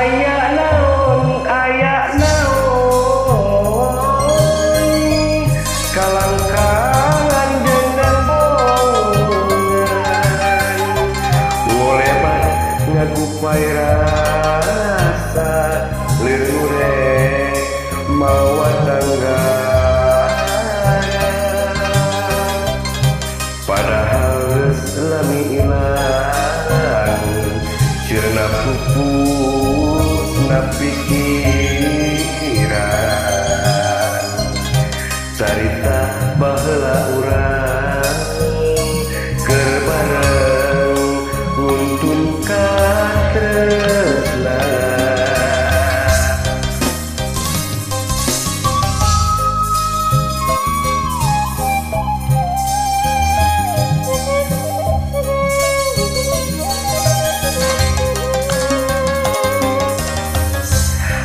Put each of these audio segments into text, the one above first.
Aya naon, aya naon, kalangkangan jeung bongan. Ngolebat ngagupai rasa leure mawa tangga. Padahal geus lami ilang cirna pupus na pikiran. Carita baheula urang keur bareng nguntun katresna.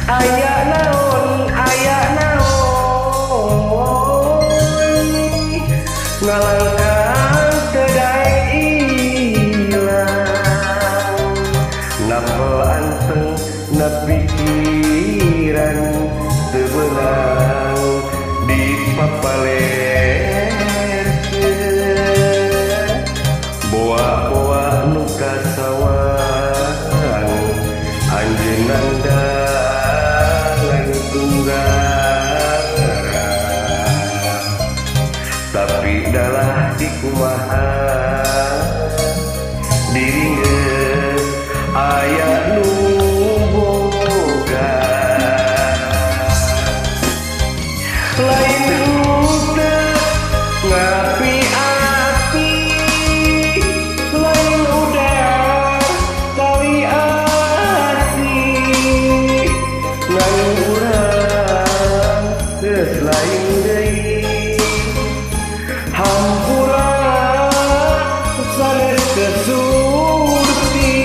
Aya naon, aya naon, ngalangkang teu daek ilang. Napel anteng na pikiran teu beunang dipapalerkeun. Boa-boa nu kasawang anjeunna tunggaran. Tapi dalah dikumaha diri geus aya nu boga. Lain huteu ngapi-api, lain udar tali asih. Ngan urang geus lain deui, hampura sanes kesurti.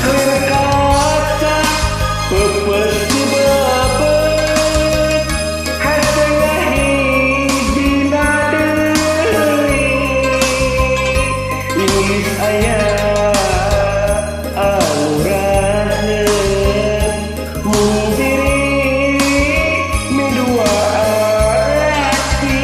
Lir kaca peupeus ku bebeut, hese ngahijina deui. Inggris aya anu raheut, mun diri midua ati.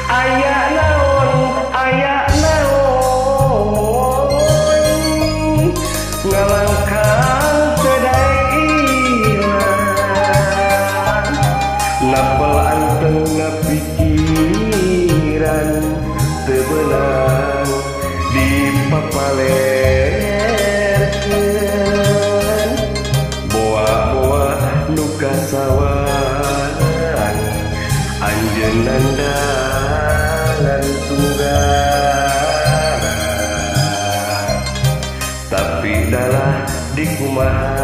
Aya naon, aya naon, ngalangkang teu daek ilang. Napel anteng na pikiran teu beunang dipapalerkeun. Boa-boa nu kasawang anjeunna dalan tunggaran. Tapi dalah dikumaha